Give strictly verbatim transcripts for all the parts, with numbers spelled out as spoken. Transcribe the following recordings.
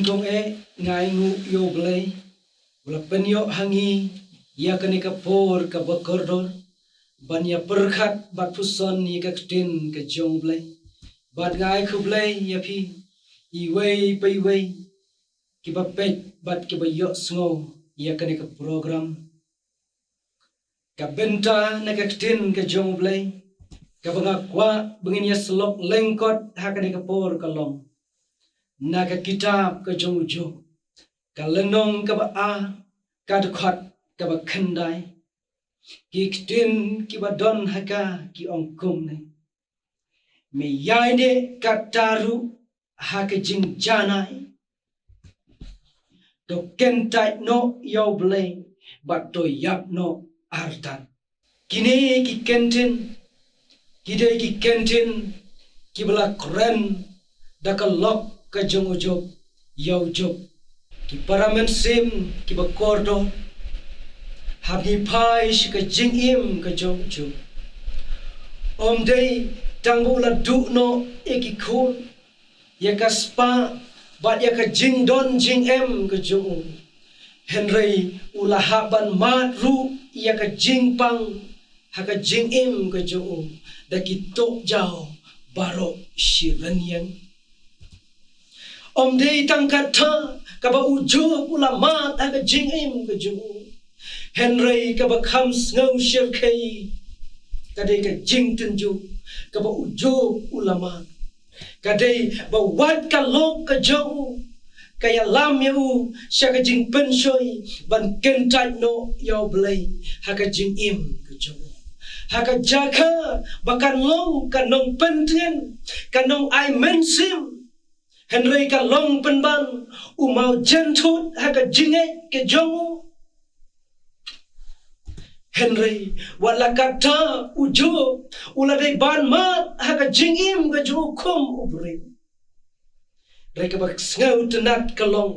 Kong eh, nga ainguh ïa U Blei, u la pynïoh ha ngi ïa kane ka por kaba kordor ban ïa pyrkhat bad puson ïa ka ktien ka jong U Blei. Bad nga ai khublei ïa phi iwei pa iwei kiba peit bad kiba ïohsngew ïa kane ka program. Ka bynta na ka ktien ka jong U Blei kaba nga kwah ba ngin ïa syllok lyngkot ha kane ka por ka long na ka kitab ka jong u Job, ka lynnong kaba ar, ka dkhot kaba khyndai. Ki ktien kiba don ha ka ki ong kumne: Me ïaineh katta ruh ha ka jingjanai, to kyntait noh ïa U Blei bad to ïap noh artat. Kine ki kyntien ki dei ki kyntien kiba la kren da ka lok ka jong u Job ïa u Job. Ki para mynsiem kiba kordor, hap ngi phai sha ka jingim ka jong u Job. Ym dei tang ba u la duh noh ïa ki khun, ïa ka spah bad ïa ka jingdon jingem ka jong u, hynrei u la hap ban mad ruh ïa ka jingpang ha ka jingim ka jong u da ki tokjaw baroh shi rynïeng. Ym dei tang katta kaba u Job u la mad ha ka jingim ka jong u, hynrei kaba kham sngew shyrkhei ka dei ka jingtynjuh kaba u Job u la mad. Ka dei ba wat ka lok ka jong u ka ïalam ïa u sha ka jingpynshoi ban kyntait noh ïa U Blei ha ka jingim ka jong u, ha ka jaka ba kan long ka nongpyntngen, ka nongai mynsiem, hynrei ka long pynban u mawjynthut ha ka jingngeit ka jong u. Hynrei wat la katta, u Job u la dei ban mad ha ka jingim ka jong u kum u briew. Hynrei kaba sngewtynnat ka long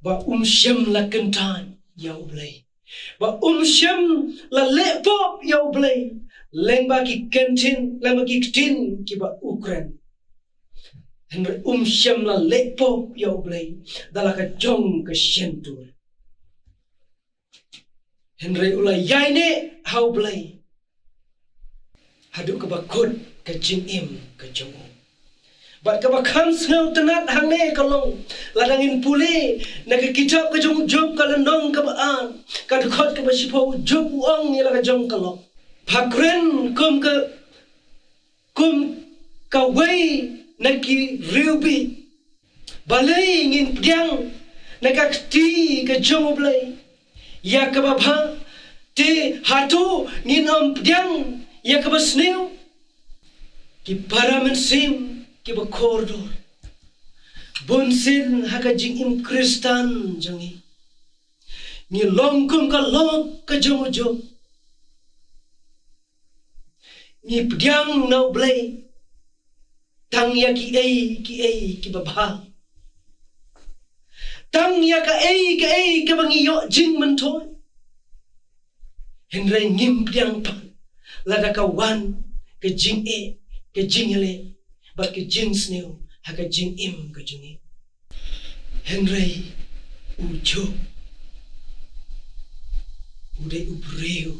ba um shym la kyntait ïa U Blei, ba um shym la leh pop ïa U Blei lyngba ki kyntien, lyngba ki ktien kiba u kren. Hynrei um shym la leh pop ïa U Blei da la ka jong ka shyntur. Hynrei u la ïaineh ha U Blei haduh kaba kut ka jingim ka jong u. Bad kaba kham sngewtynnat hangne ka long, lada ngin pule na ka kitab ka jong u Job, ka lynnong kaba ar, ka dkhot kaba shiphew, u Job u ong ïa la ka jong ka lok, pha kren kum ka, kum kawei na ki riewbieit. Balei ngin pdiang na ka kti ka jong U Blei ïa kaba bha, te hato ngin ym pdiang ïa kaba sniew? Ki para mynsiem kiba kordor, bunsien ha ka jingim Khristan jong ngi, ngi long kum ka lok ka jong u Job. Ngi pdiang na U Blei tang ïa kiei kiei kiba bha, tang ïa kaei kaei kaba ngi ïoh jingmyntoi. Hynrei ngim pdiang pat lada ka wan ka jingeh, ka jingïaleh bad ka jingsniew ha ka jingim ka jong ngi. Hynrei u Job u dei u briew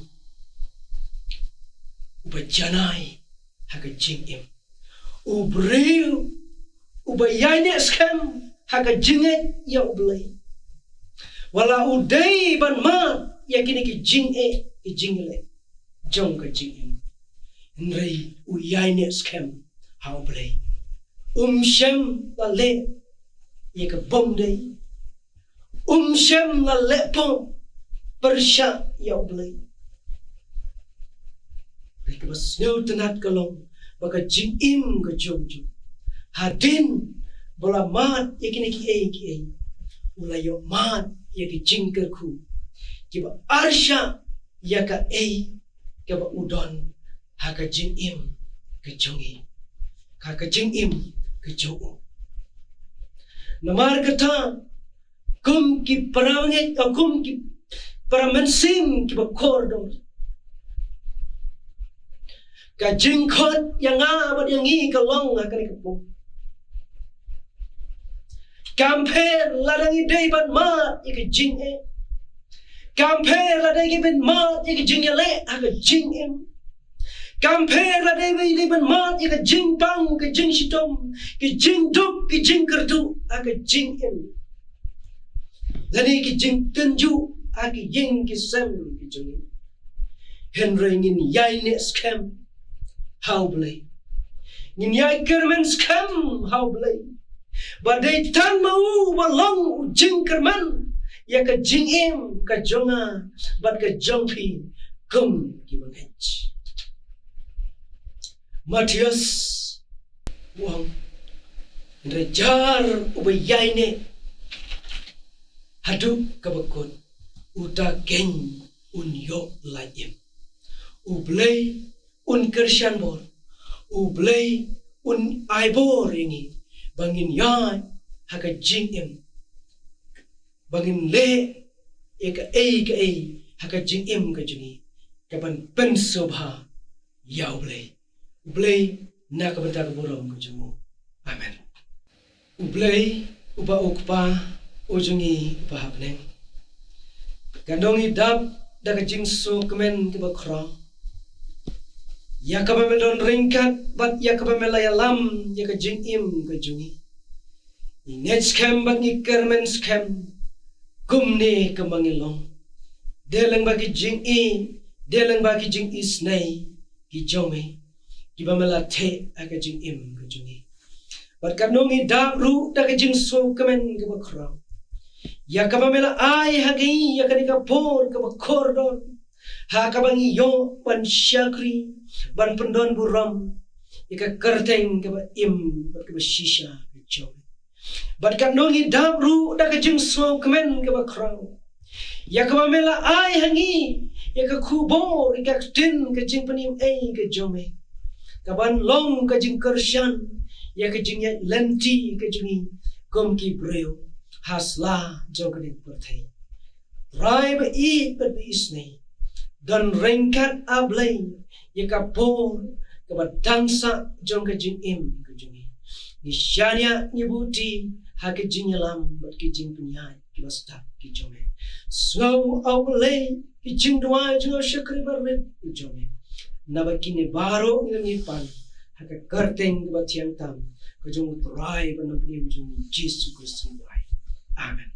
uba janai ha ka jingim, u briew uba ïaineh skhem ha ka jingngeit ïa U Blei. Wat la u dei ban mad ïa kine ki jingeh, ki jingïaleh jong ka jingim, hynrei u ïaineh skhem ha U Blei. Um shym la leh ïa ka bym dei, um shym la leh pop pyrshah ïa U Blei. Hynrei kaba sngewtynnat ka long ba ka jingim ka jong u Job, hadien ba u la mad ïa kine kiei kiei, u la ïoh mad ïa ki jingkyrkhu kiba arshah ïa kaei kaba u don ha ka jingim ka jong ngi, ha ka jingim ka jong u. Namar kata, kum ki para ngeit, kum ki para mynsiem kiba kordor, ka jingkhot ïa nga bad ïa ngi ka long ha kane ka por: Kam pher lada ngi dei ban mad ïa ka jingeh. Kam pher lada ngi dei ban mad ïa ka jingïaleh ha ka jingim. Kam pher lada ngi dei ban mad ïa ka jingpang, ka jingshitom, ka jingduk, ka jingkyrduh ha ka jingim, lane ka jingtynjuh ha ka ïing ka sem ka jong ngi. Hynrei ngin ïaineh skhem ha U Blei. Ngin ïai kyrmen skhem ha U Blei. Ba dei tang ma u ba long u jingkyrmen ïa ka jingim ka jong nga bad ka jong phi kum ki bangeit. Mathaios u ong, hynrei jar uba ïaineh haduh kaba kut, uta keiñ un ïoh lait im. U Blei un kyrshan bor. U Blei un ai bor ïa ngi ba ngin ïaid ha ka jingim, ba ngin leh ïa kaei kaei ha ka jingim ka jong ngi kaban pynsngewbha ïa U Blei. U Blei na ka bynta ka burom ka jong u. Amen. U Blei uba u Kpa u jong ngi uba ha bneng, katno ngi dap da ka jingsngewkmen kaba khraw ïa kaba me don ryngkat bad ïa kaba me la ïalam ïa ka jingim ka jong ngi. Ngi ngeit skhem bad ngi kyrmen skhem kumne kumba ngi long, dei lyngba ki jingïeit, dei lyngba ki jingisynei ki jong me, kiba me la theh ha ka jingim ka jong ngi. Bad katno ngi dap ruh da ka jingsngewkmen kaba khraw ïa kaba me la ai ha ngi ïa kane ka por kaba kordor, ha kaba ngi ïoh ban shakri, ban pyndon burom ïa ka kyrteng kaba im bad kaba shisha ka jong me. Bad katno ngi dap ruh da ka jingsngewkmen kaba khraw ïa kaba me la ai ha ngi ïa ka khubor, ïa ka ktien ka jingpynim ei ka jong me, kaban long ka jingkyrshan ïa ka jingïaid lynti ka jong ngi kum ki briew ha sla jong kane ka pyrthei. Trai ba ïeit bad ba isynei, don ryngkat, A Blei, ïa ka por kaba dang sah jong ka jingim ka jong ngi. Ngi shaniah, ngi buhti ha ka jingïalam bad ka jingpynïaid kiba stad ki jong me. Sngew, A Blei, ka jingduwai jong u shakri barit u jong me. Naba kine baroh ngi pan ha ka kyrteng kaba thiang tam ka jong u Trai bad Nongpynim jong ngi Jisu Khrist. Amen.